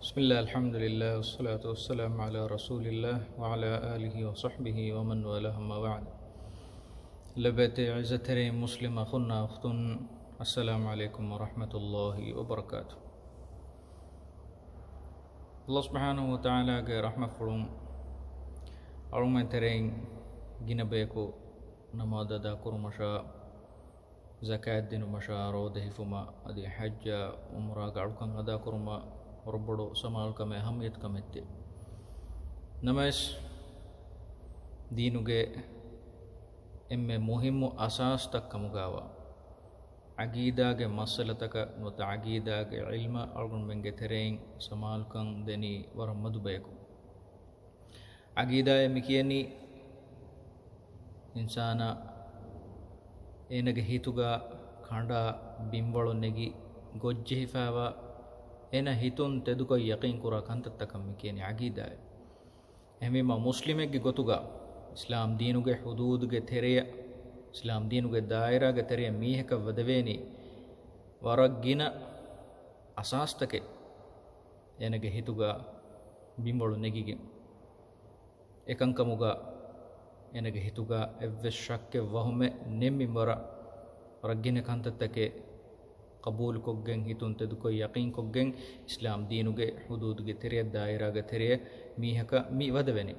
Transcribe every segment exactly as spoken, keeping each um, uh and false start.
بسم الله، الحمد لله، والصلاة والسلام على رسول الله وعلى آله وصحبه ومن والاه، أما بعد. ލޮބުވެތި ޢިއްޒަތްތެރި މުސްލިމް އަޚުންނާ އުޚްތުން، السلام عليكم ورحمة الله وبركاته. ﷲ ސުބްޙާނަހޫ ވަތަޢާލާގެ ރަޙްމަތްފުޅުން އަޅުގަނޑުމެން ތެރެއިން ގިނަ ބަޔަކު ނަމާދު އަދާކުރުމަށާ، ޒަކާތް ދިނުމަށާ، ރޯދަ ހިފުމަށް، އަދި ޙައްޖާ ޢުމްރާގެ އަޅުކަން އަދާކުރުމަށް ވަރަށް ބޮޑު ސަމާލުކަމެއް، އަހައްމިޔަތުކަމެއް ތި. ނަމަވެސް، ދީނުގެ އެންމެ މުހިއްމު އަސާސްތައް ކަމުގައިވާ، ޢަގީދާގެ މައްސަލަތަކަށް ނުވަތަ ޢަގީދާގެ ޢިލްމަށް އަޅުގަނޑުމެންގެ ތެރެއިން ސަމާލުކަން ދެނީ ވަރަށް މަދު ބަޔަކު. ޢަގީދާއޭ މި ކިޔަނީ، އިންސާނާ އޭނަގެ ހިތުގަ ކަނޑާ ބިންވަޅު ނެގި ގޮށްޖެހިފައިވާ، އޭނަ ހިތުން ތެދުކޮށް ޔަޤީން ކުރާ ކަންތައްތަކަށް މި ކިޔަނީ ޢަގީދާއޭ. އެހެންވީމަ، މުސްލިމެއްގެ ގޮތުގަ އިސްލާމް ދީނުގެ ޙުދޫދުގެ ތެރެއަށް، އިސްލާމް ދީނުގެ ދާއިރާގެ ތެރެއަށް މީހަކަށް ވަދެވޭނީ ވަރަށް ގިނަ އަސާސްތަކެއް އޭނަގެ ހިތުގަ ބިންވަޅު ނެގިގެން. އެކަންކަމުގަ އޭނަގެ ހިތުގަ އެއްވެސް ޝައްކެއް ވަހުމެއް ނެތް މިންވަރަށް ވަރަށް ގިނަ ކަންތައްތަކެއް ޤަބޫލުކޮށްގެން، ހިތުން ތެދުކޮށް ޔަޤީންކޮށްގެން، އިސްލާމް ދީނުގެ ޙުދޫދުގެ ތެރެއަށް، ދާއިރާގެ ތެރެއަށް މީހަކަށް މި ވަދެވެނީ.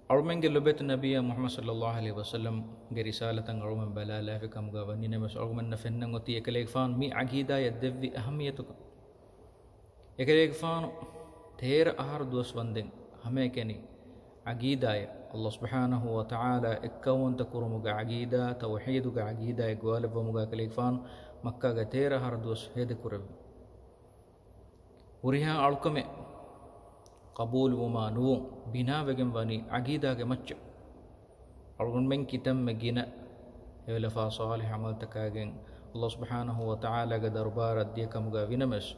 އަޅުމެންގެ ލޮބުވެތި ނަބިއްޔާ މުޙައްމަދު ޞައްލައްލާހު ޢަލައިހި ވަސައްލަމްގެ ރިސާލަތަށް އަޅުމެން ބަލާލާފި ކަމުގަ ވަނީ ނަމަވެސް، އަޅުގަނޑަށް ފެންނަން އޮތީ އެކަލޭގެފާނު މި ޢަގީދާޔަށް ދެއްވި އަހައްމިޔަތުކަން. އެކަލޭގެފާނު ތޭރަ އަހަރު ދުވަސް ވަންދެން ހަމައެކަނި ޢަގީދާޔަށް، ﷲ ސުބްޙާނަހޫ ވަތަޢާލާ އެއްކައުވަންތަ ކުރުމުގެ ޢަގީދާ، ތައުޙީދުގެ ޢަގީދާއެއް ގޮވާލެއްވުމުގަ އެކަލޭގެފާނު މައްކާގެ ތޭރަ އަހަރު ދުވަސް ހޭދަކުރެއްވި. ހުރިހާ އަޅުކަމެއް ޤަބޫލުވުމާ ނުވުން ބިނާވެގެން ވަނީ ޢަގީދާގެ މައްޗަށް. އަޅުގަނޑުމެން ކިތަންމެ ގިނަ ހެޔޮލަފާ ޞާލިޙު ޢަމަލުތަކާގެން ﷲ ސުބްޙާނަހޫ ވަތަޢާލާގެ ދަރުބާރަށް ދިޔަ ކަމުގަ ވިނަމަވެސް،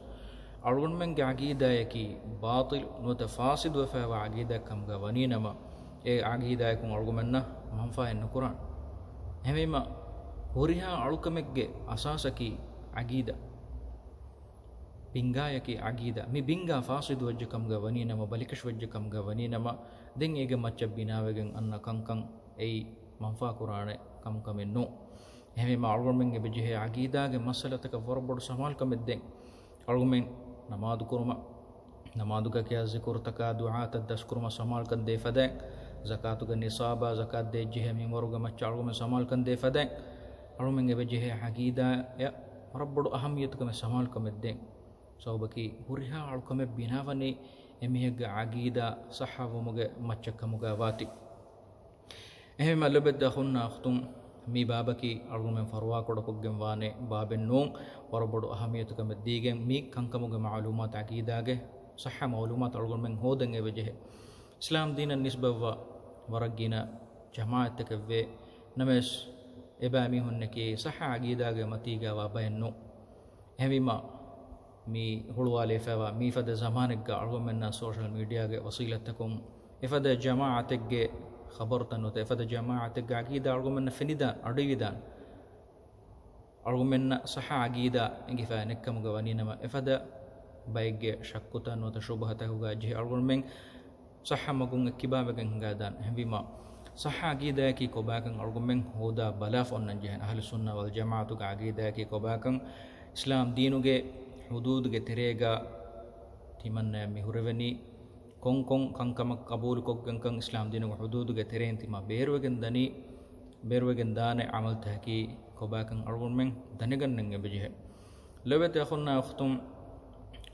އަޅުގަނޑުމެންގެ ޢަގީދާޔަކީ ބާޠިލު ނުވަތަ ފާސިދުވެފައިވާ ޢަގީދާއެއް ކަމުގަ ވަނީނަމަ، އެ ޢަގީދާޔަކުން އަޅުގަނޑުމެންނަށް މަންފާއެއް ނުކުރާނެ. އެހެންވީމަ، ހުރިހާ އަޅުކަމެއްގެ އަސާސަކީ ޢަގީދާ. ބިންގާޔަކީ ޢަގީދާ. މި ބިންގާ ފާސިދުވެއްޖެ ކަމުގަ ވަނީނަމަ، ބަލިކަށިވެއްޖެ ކަމުގަ ވަނީނަމަ، ދެން އޭގެ މައްޗަށް ބިނާވެގެން އަންނަ ކަންކަން އެއީ މަންފާކުރާނެ ކަންކަމެއް ނޫން. އެހެންވީމަ، އަޅުގަނޑުމެން އެބަޖެހޭ ޢަގީދާގެ މައްސަލަތަކަށް ވަރަށް ބޮޑު ސަމާލުކަމެއް ދޭން. އަޅުގަނޑުމެން ނަމާދު ކުރުމަށް، ނަމާދުގަ ކިޔާ ޒިކުރުތަކާ ދުޢާތައް ދަސްކުރުމަށް ސަމާލުކަން ދޭ ފަދައިން، ޒަކާތުގެ ނިޞާބާ ޒަކާތް ދޭއްޖެހޭ މިންވަރުގެ މައްޗަށް އަޅުގަނޑުމެން ސަމާލުކަން ދޭ ފަދައިން، އަޅުގަނޑުމެން އެބަޖެހޭ ޢަގީދާއަށް ވަރަށް ބޮޑު އަހައްމިޔަތުކަމެއް ސަމާލުކަމެއް ދޭން. ސަބަބަކީ، ހުރިހާ އަޅުކަމެއް ބިނާވަނީ އެމީހެއްގެ ޢަގީދާ ޞައްޙަވުމުގެ މައްޗަށް ކަމުގަ ވާތީ. އެހެންވީމަ، ލޮބުވެތި އަޚުންނާ އުޚްތުން، މި ބާބަކީ އަޅުގަނޑުމެން ފަރުވާކުޑަކޮށްގެން ވާނެ ބާބެއް ނޫން. ވަރަށް ބޮޑު އަހައްމިޔަތުކަމެއް ދީގެން، މި ކަންކަމުގެ މަޢުލޫމާތު، ޢަގީދާގެ ޞައްޙަ މަޢުލޫމާތު އަޅުގަނޑުމެން ހޯދަން އެބަޖެހޭ. އިސްލާމް ދީނަށް ނިސްބަތްވާ ވަރަށް ގިނަ ޖަމާޢަތްތަކެއްވޭ. ނަމަވެސް، އެބައިމީހުންނަކީ ޞައްޙަ ޢަގީދާގެ މަތީގައިވާ ބައެއް ނޫން. އެހެންވީމަ، މި ހުޅުވާލެވިފައިވާ މިފަދަ ޒަމާނެއްގަ އަޅުގަނޑުމެންނަށް ސޯޝަލް މީޑިއާގެ ވަސީލަތްތަކުން އެފަދަ ޖަމާޢަތެއްގެ ޚަބަރުތައް ނުވަތަ އެފަދަ ޖަމާޢަތެއްގެ ޢަގީދާ އަޅުގަނޑުމެންނަށް ފެނިދާން، އަޑުއިވިދާން. އަޅުގަނޑުމެންނަށް ޞައްޙަ ޢަގީދާ އެނގިފައި ނެތްކަމުގަ ވަނީނަމަ، އެފަދަ ބައެއްގެ ޝައްކުތައް ނުވަތަ ޝުބުހަތަކުގަ ޖެހި އަޅުގަނޑުމެން ޞައްޙަ މަގުން އެއްކިބާވެގެން ހިނގާދާނެ. އެހެންވީމަ، ޞައްޙަ ޢަގީދާއަކީ ކޮބާކަން އަޅުގަނޑުމެން ހޯދާ ބަލާފަ އޮންނަން ޖެހޭނެ. އަހްލުއްސުންނަ ވަލްޖަމާޢަތުގެ ޢަގީދާއަކީ ކޮބާކަން، އިސްލާމް ދީނުގެ ޙުދޫދުގެ ތެރޭގަ ތިމަންނަޔަށް މި ހުރެވެނީ، ކޮންކޮން ކަންކަމަށް ޤަބޫލުކޮށްގެންކަން އިސްލާމް ދީނުގެ ޙުދޫދުގެ ތެރެއިން ތިމާ ބޭރުވެގެން ދަނީ، ބޭރުވެގެން ދާނެ ޢަމަލުތަކަކީ ކޮބާކަން އަޅުގަނޑުމެން ދަނެގަންނަން އެބަޖެހޭ. ލޮބުވެތި އަޚުންނާ އުޚްތުން،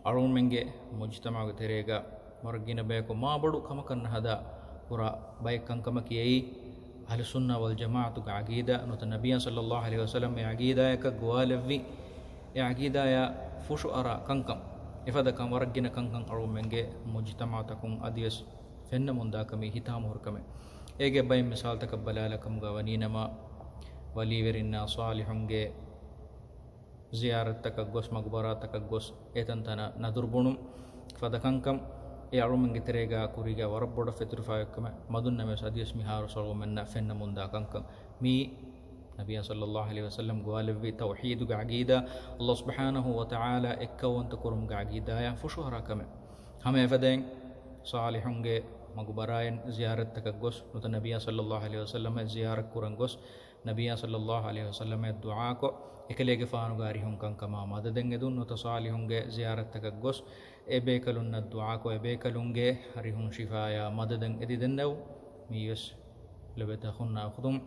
އަޅުގަނޑުމެންގެ މުޖްތަމަޢުގެ ތެރޭގަ ވަރަށް ގިނަ ބަޔަކު މާބޮޑު ކަމަކަށް ނަހަދާ ކުރާ ބައެއް ކަންކަމަކީ އެއީ، އަހްލުއްސުންނަ ވަލްޖަމާޢަތުގެ ޢަގީދާ ނުވަތަ ނަބިއްޔާ ޞައްލައްލާހު ޢަލައިހި ވަސައްލަމް އެ ޢަގީދާޔަކަށް ގޮވާލެއްވި، އެ ޢަގީދާޔާ ފުށުއަރާ ކަންކަން. އެފަދަ ކަން ވަރަށް ގިނަ ކަންކަން އަޅުގަނޑުމެންގެ މުޖްތަމަޢުތަކުން އަދިވެސް ފެންނަމުންދާ ކަމީ ހިތާމަހުރި ކަމެއް. އޭގެ ބައެއް މިސާލުތަކަށް ބަލާލާ ކަމުގަ ވަނީނަމަ، ވަލީވެރިންނާ ޞާލިޙުންގެ ޒިޔާރަތްތަކަށް ގޮސް، މަގުބަރާތަކަށް ގޮސް، އެތަންތަނަށް ނަދުރު ބުނުން، ފަދަ ކަންކަން އެ އަޅުމެންގެ ތެރޭގަ ކުރީގަ ވަރަށް ބޮޑަށް ފެތުރިފައި އޮތްކަމެއް. މަދުން ނަމަވެސް އަދިވެސް މިހާރު އަޅުގަނޑުމެންނަށް ފެންނަމުންދާ ކަންކަން. މީ ނަބިއްޔާ ޞައްލައްލާހު ޢަލައިހި ވަސައްލަމް ގޮވާލެއްވި ތައުޙީދުގެ ޢަޤީދާ، ﷲ ސުބްޙާނަހޫ ވަތަޢާލާ އެއްކައުވަންތަ ކުރުމުގެ ޢަޤީދާޔާ ފުށުއަރާ ކަމެއް. ހަމަ އެފަދައިން ޞާލިޙުންގެ މަގުބަރާއިން ޒިޔާރަތްތަކަށް ގޮސް، ނުވަތަ ނަބިއްޔާ ޞައްލައްލާހު ޢަލައިހި ވަސައްލަމަށް ޒިޔާރަތް ކުރަން ގޮސް، ނަބިއްޔާ ޞައްލައްލާހު ޢަލައިހި ވަސައްލަމަށް ދުޢާކޮށް، އެކަލޭގެފާނުގެ އަރިހުން ކަންކަމާ މަދަދެއް އެދުން، ނުވަތަ ޞާލިޙުންގެ ޒިޔާރަތްތަކަށް ގޮސް، އެބޭކަލުންނަށް ދުޢާކޮށް، އެބޭކަލުންގެ އަރިހުން ޝިފާޔާ މަދަދެއް އެދިދެންނެވު. މީވެސް ލޮބުވެތި އަޚުންނާ އުޚުތުން،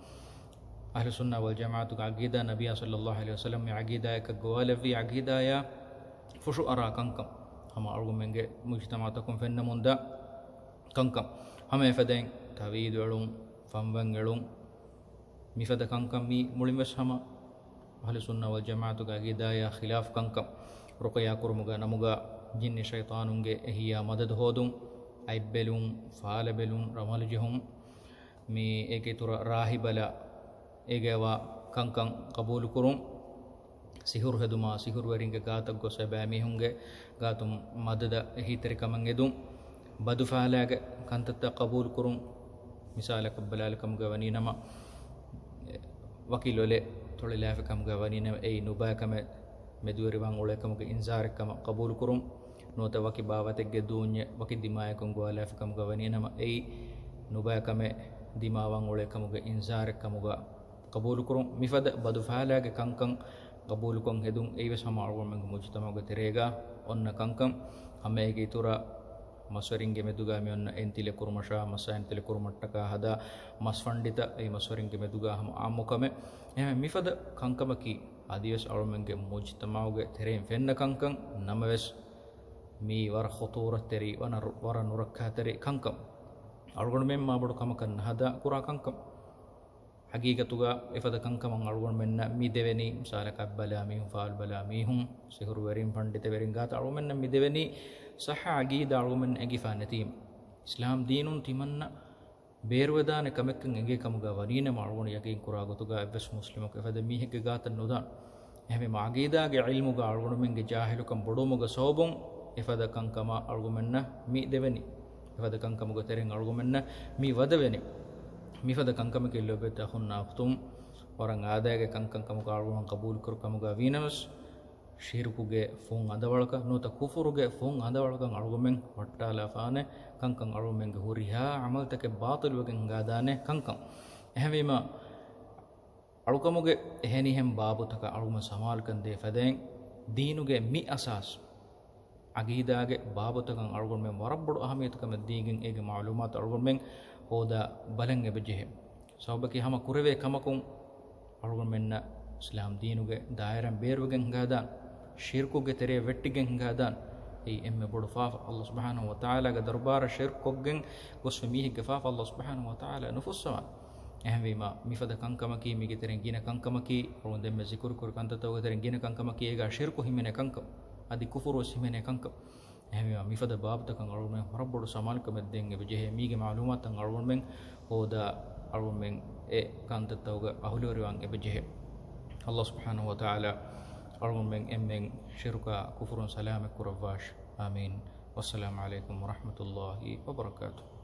އަހްލުއްސުންނާ ވަލްޖަމާޢަތުގެ ޢަޤީދާ، ނަބިއްޔާ ޞައްލައްލާހު ޢަލައިހި ވަސައްލަމް މި ޢަޤީދާއަކަށް ގޮވާލެއްވި ޢަޤީދާޔާ ފުށުއަރާ ކަންކަން، ހަމަ އަޅުގަނޑުމެންގެ މުޖްތަމަޢުތަކުން ފެންނަމުންދާ ކަންކަން، ހަމަ އެފަދައިން ތަވީދު އެޅުން، ފަންވަން އެޅުން، މިފަދަ ކަންކަން މީ މުޅިންވެސް ހަމަ އަހްލުއްސުންނާ ވަލްޖަމާޢަތުގެ ޢަޤީދާޔާ ޚިލާފު ކަންކަން. ރުޤުޔާ ކުރުމުގެ ނަމުގަ ޖިންނި ޝައިޠާނުންގެ އެހީއާ މަދަދު ހޯދުން، އަތްބެލުން، ފާލަބެލުން، ރަމަލު ޖެހުން، މި އޭގެ އިތުރަށް ރާހިބަލަށް އޭގައިވާ ކަންކަން ޤަބޫލުކުރުން، ސިހުރު ހެދުމާ، ސިހުރުވެރިންގެ ގާތަށް ގޮސް އެބައިމީހުންގެ ގާތުން މަދަދަށް އެހީތެރިކަމަށް އެދުން، ބަދުފާލާގެ ކަންތައްތައް ޤަބޫލުކުރުން، މިސާލަކަށް ބަލާލިކަމުގަ ވަނީނަމަ، ވަކި ލޮލެއް ތޮޅިލާފިކަމުގަ ވަނީނަމަ، އެއީ ނުބައިކަމެއް މެދުވެރިވާން އުޅޭކަމުގެ އިންޒާރެއްކަމަށް ޤަބޫލުކުރުން، ނުވަތަ ވަކި ބާވަތެއްގެ ދޫންޏެއް ވަކި ދިމާޔަކުން ގޮވާލާފިކަމުގަ ވަނީނަމަ، އެއީ ނުބައިކަމެއް ދިމާވާން އުޅޭކަމުގެ އިންޒާރެއްކަމުގަ ޤަބޫލުކުރުން. މިފަދަ ބަދުފާލާގެ ކަންކަން ޤަބޫލުކޮށް ހެދުން، އެއީވެސް ހަމަ އަޅުގަނޑުމެންގެ މުޖުތަމަޢުގެ ތެރޭގަ އޮންނަ ކަންކަން. ހަމައޭގެ އިތުރަށް މަސްވެރިންގެ މެދުގަ މި އޮންނަ އެންތިލެ ކުރުމަށާ، މަސް އެންތިލެ ކުރުމަށްޓަކާ ހަދާ މަސްފަންޑިތައް، އެއީ މަސްވެރިންގެ މެދުގަ ހަމަ އާއްމުކަމެއް. އެހެން މިފަދަ ކަންކަމަކީ އަދިވެސް އަޅުމެންގެ މުޖުތަމަޢުގެ ތެރެއިން ފެންނަ ކަންކަން ނަމަވެސް، މީ ވަރަށް ޚުޠޫރަތްތެރި، ވަރަށް ނުރައްކާތެރި ކަންކަން. އަޅުގަނޑުމެން މާބޮޑު ކަމަކަށް ނަހަދާ ކުރާ ކަންކަން. ހަގީގަތުގަ އެފަދަ ކަންކަމަށް އަޅުގަނޑުމެންނަށް މި ދެވެނީ، މިސާލަކަށް ބަލާ މީހުން، ފާލު ބަލާ މީހުން، ސިހުރުވެރިން، ފަންޑިތަވެރިން ގާތަށް އަޅުގަނޑުމެންނަށް މި ދެވެނީ ޞައްޙަ ޢަޤީދާ އަޅުގަނޑުމެން އެނގިފާ ނެތީމަ. އިސްލާމް ދީނުން ތިމަންނަ ބޭރުވެދާނެ ކަމެއްކަން އެނގޭ ކަމުގަ ވަނީނަމަ، އަޅުގަނޑު ޔަޤީން ކުރާ ގޮތުގަ އެއްވެސް މުސްލިމަކު އެފަދަ މީހެއްގެ ގާތަށް ނުދާން. އެހެންވީމަ، ޢަޤީދާގެ ޢިލްމުގަ އަޅުގަނޑުމެންގެ ޖާހިލުކަން ބޮޑުވުމުގެ ސަބަބުން އެފަދަ ކަންކަމަށް އަޅުގަނޑުމެންނަށް މި ދެވެނީ. އެފަދަ ކަންކަމުގެ ތެރެއިން އަޅުގަނޑުމެންނަށް މި ވަދެވެނީ. މިފަދަ ކަންކަމަކީ ލޮބުވެތި އަޚުންނާ އުޚްތުން، ވަރަށް އާދައިގެ ކަންކަން ކަމުގަ އަޅުގަނޑު ޤަބޫލުކުރި ކަމުގަ ވީނަމަވެސް، ޝިރުކުގެ ފުން އަނދަވަޅަކަށް ނުވަތަ ކުފުރުގެ ފުން އަނދަވަޅަކަށް އަޅުގަނޑުމެން ވައްޓާލާފާނެ ކަންކަން އަޅުގަނޑުމެންގެ ހުރިހާ ޢަމަލުތަކެއް ބާޠިލުވެގެން ހިނގާދާނެ ކަންކަން. އެހެންވީމަ، އަޅުކަމުގެ އެހެނިހެން ބާބުތަކަށް އަޅުގަނޑު ސަމާލުކަން ދޭ ފަދައިން، ދީނުގެ މި އަސާސް، ޢަޤީދާގެ ބާބުތަކަށް އަޅުގަނޑުމެން ވަރަށް ބޮޑު އަހައްމިޔަތުކަމެއް ދީގެން، އޭގެ މަޢުލޫމާތު އަޅުގަނޑުމެން ހޯދާ ބަލަން އެބަޖެހޭ. ސަބަބަކީ ހަމަ ކުރެވޭ ކަމަކުން އަޅުގަނޑުމެންނަށް އިސްލާމް ދީނުގެ ދާއިރާއިން ބޭރުވެގެން ހިނގާދާން، ޝިރުކުގެ ތެރެއަށް ވެއްޓިގެން ހިނގާދާން. އެއީ އެންމެ ބޮޑު ފާފަ. ﷲ ސުބްޙާނަހޫ ވަތަޢާލާގެ ދަރުބާރަށް ޝިރުކުކޮށްގެން ގޮސްފި މީހެއްގެ ފާފަ ﷲ ސުބްޙާނަހޫ ވަތަޢާލާ ނުފުއްސަވާނެ. އެހެންވީމަ، މިފަދަ ކަންކަމަކީ، މީގެ ތެރެއިން ގިނަ ކަންކަމަކީ، އަޅުގަނޑު ދެންމެ ޒިކުރުކުރި ކަންތައްތަކުގެ ތެރެއިން ގިނަ ކަންކަމަކީ، އޭގަ ޝިރުކު ހިމެނޭ ކަންކަން، އަދި ކުފުރުވެސް ހިމެނޭ ކަންކަން. އެހެންވީމަ، މިފަދަ ބާބުތަކަށް އަޅުގަނޑުމެން ވަރަށް ބޮޑު ސަމާލުކަމެއް ދޭން އެބަޖެހޭ. މީގެ މަޢުލޫމާތުތައް އަޅުގަނޑުމެން ހޯދާ، އަޅުގަނޑުމެން އެ ކަންތައްތަކުގެ އަހުލުވެރިވާން އެބަޖެހޭ. ﷲ ސުބްޙާނަހޫ ވަތަޢާލާ އަޅުގަނޑުމެން އެންމެން ޝިރުކާ ކުފުރުން ސަލާމަތް ކުރައްވާށި. އާމީން. ވައްސަލާމު ޢަލައިކުމް ވަރަޙްމަތުﷲ ވަބަރަކާތުހު.